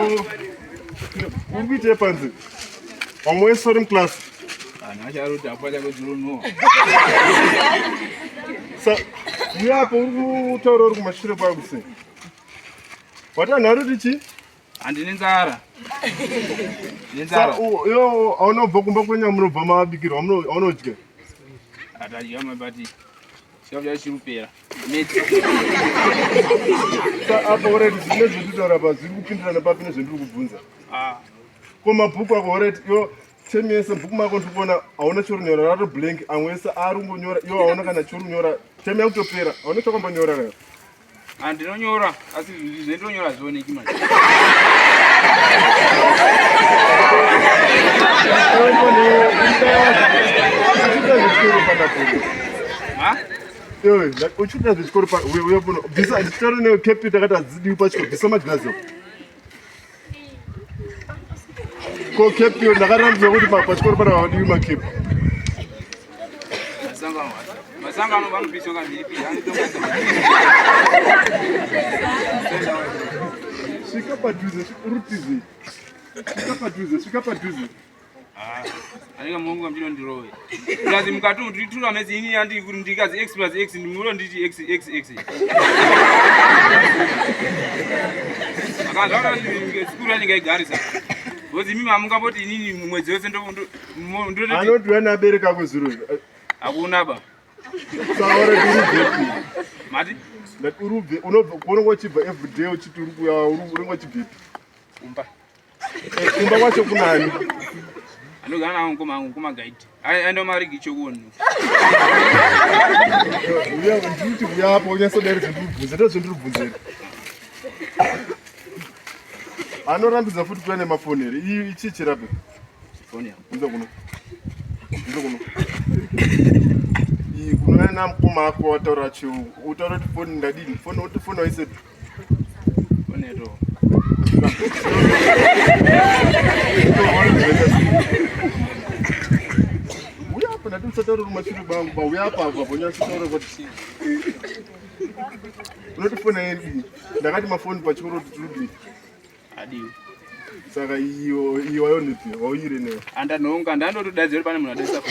Uri kuitei panze? Vamwe wese vari muclass. Vanhu vacho vari kuti hapana kwedzinonowa. Sa uye apo uri kutaura uri kumashure kwangu sei? Wati anhu ari kuti chii? Handine nzara. Nenzara. Yo hauna kubva kumba kwenyu amunobva mabikirwa amunodya. Atadya mabati. Chikafu chacho chiri kupera. Apa already zvine zvekutaura apa zviri kupindirana papi nezvendiri kubvunza. Ah. Ko mabhuku ako already yo temi yese bhuku mako ndiri kuona hauna chori nyora rato blank amwe ese ari kungonyora yo hauna kana chori nyora temi yakutopera hauna chakambonyora kayo. Ah, ndinonyora asi zvendinonyora hazvioneki manje. Uchikuita zvechikoro uya kuno bvisa ndichitaura newe kepi takati hadzidiwi pachikoro bvisa magirazi ako ko kepi yo ndakarambidzwa kuti pachikoro pana vadiwi makepi Masangano vanopiswa kamhiripi Svika padhuze urutize. Svika padhuze, svika padhuze. Ah, anenge mungu kamuchinondirove. Plus mukati umu tiri tura mesi ini yandi kuti ndikazi x plus x ndimuro nditi x x x. Akanzwa kuti sikuru yanenge igarisa. Because imi mamungamboti inini mwedzi wese ndo Anoti wena abereka kwezuro. Hakuna ba. Saura urubve. Mati? Ndati urubve unobva unongo uchibva every day uchiti uri kuya unongo uchibvepi? Kumba. Eh, kumba kwacho kunani? Anogara nawo mukoma wangu mukoma guide. Aenda marigi chokuona. Uya ndikuti uya apo unyatsodaira zvandiri kubvunza ndozvandiri kubvunza. Anorambidza futi kuya nemafoni here? Iyi ichii chirape? Foni yangu. Unza kuno. Unza kuno. Iyi kunouya namukoma ako wataura chiu. Utaura kuti foni ndadini? Foni uti foni waisepi? Foni yeto. Uya apa ndati usataura kumashure kwangu ba uya apa apa unyatsotaura kuti unoti foni yedu ndakati mafoni pachikoro kuti tirudii Adiwi. Saka iyo iyo wayonepi wauyire newe. Andanhonga ndandotodaidzira pane munhu adaisa.